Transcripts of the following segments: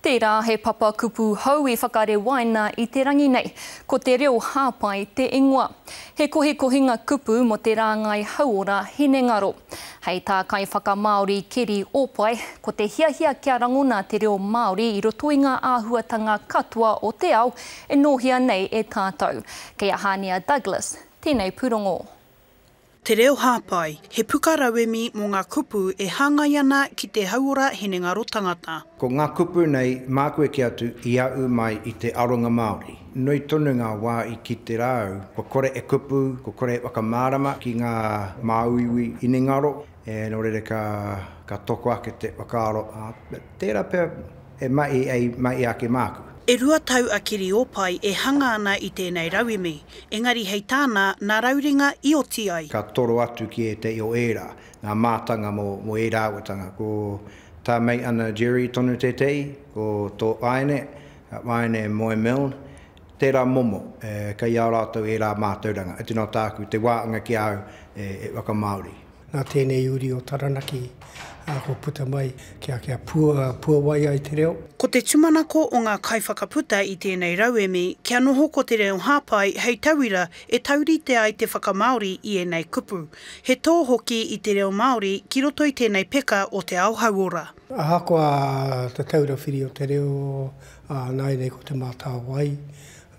Tērā he papakupu hou i whakarewaina i te rangi nei, ko Te Reo Hāpai te ingoa. He kohikohinga kupu mō te rāngai hauora hinengaro. Hei tā kaiwhakamāori Keri Ōpae, ko te hiahia kia rangona te reo Māori i roto i ngā āhuatanga katoa o te ao e nōhia nei e tātou. Kei a Hānia Douglas tēnei pūrongo. Te Reo Hāpai, he puka rauemi mō ngā kupu e hāngai ana ki te hauora hinengaro tangata. Ko ngā kupu nei māku e kī atu i aʻu mai i te aronga Māori. Nui tonu ngā wā i kite rā au, kua kore e kupu, kua kore e whakamārama ki ngā māuiui hinengaro, e, nō reira ka, ka toko ake te whakaaro, ā, tērā pea e mahi ei mahi ake māku. E 2 tau a Kiri Ōpai e hanga ana i tēnei rauemi, Engari hei tāna, nā Rauringa i oti ai. Ka toro atu ki ētehi o ērā, ngā mātanga mō, mō ērā āhuatanga. Ko tā Mei Ana Jerry tonu tētehi, ko tō Aine, Aine Moe Milne, tērā momo, kei a rātou ērā mātauranga. E tino tāku te wāanga ki a au e whakamāori. Nā tēnei uri o Taranaki kua puta mai kia kia puawai ai te reo. Ko te tumanako o ngā kaiwhakaputa i tēnei rauemi kia noho ko te reo hāpai hei tauira e taurite ai te whakamāori i ēnei kupu. He tō hoki i te reo Māori ki roto i tēnei peka o te ao hauora. Ahakoa te taura whiri o te reo, ā, nāianei ko Te Mātāwai,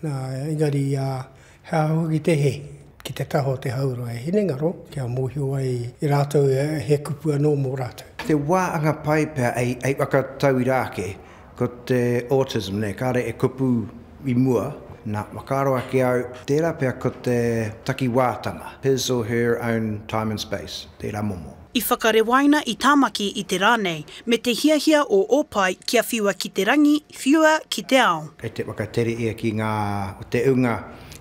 nā, engari, ā, He aha hoki te hē ki te taha o te hauora e hinengaro, kia mōhio ai rātou he kupu anō mō rātou. Te wā anga pai pea ei whakatauira ake ko te autism nē, kāre e kupu i mua, nā, whakaaro ake au, tērā pea ko te takiwātanga, his or her own time and space, tērā momo. I whakarewaina i Tāmaki i te rā nei, me te hiahia o Ōpae kia whiua ki te rangi, whiua ki te ao. Kei te whakatere ia ki ngā, o te ūnga,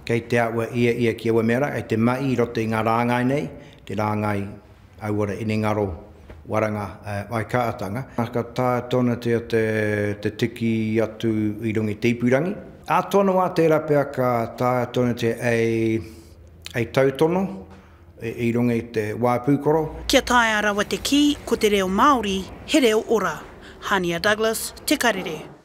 kei te aua ia ia ki aua mea rā, kei te mahi i roto i ngā rāngai nei, te rāngai auora inengaro, waranga, waikaatanga. Ka taea tonutia te, te tiki atu i runga i te ipurangi. Ā tōna wā tērā pea ka taea tonutia ei, ei tautono, i runga i te wā pūkoro. Kia taea rawa te kī, ko te reo Māori, he reo ora. Hania Douglas, Te Karere.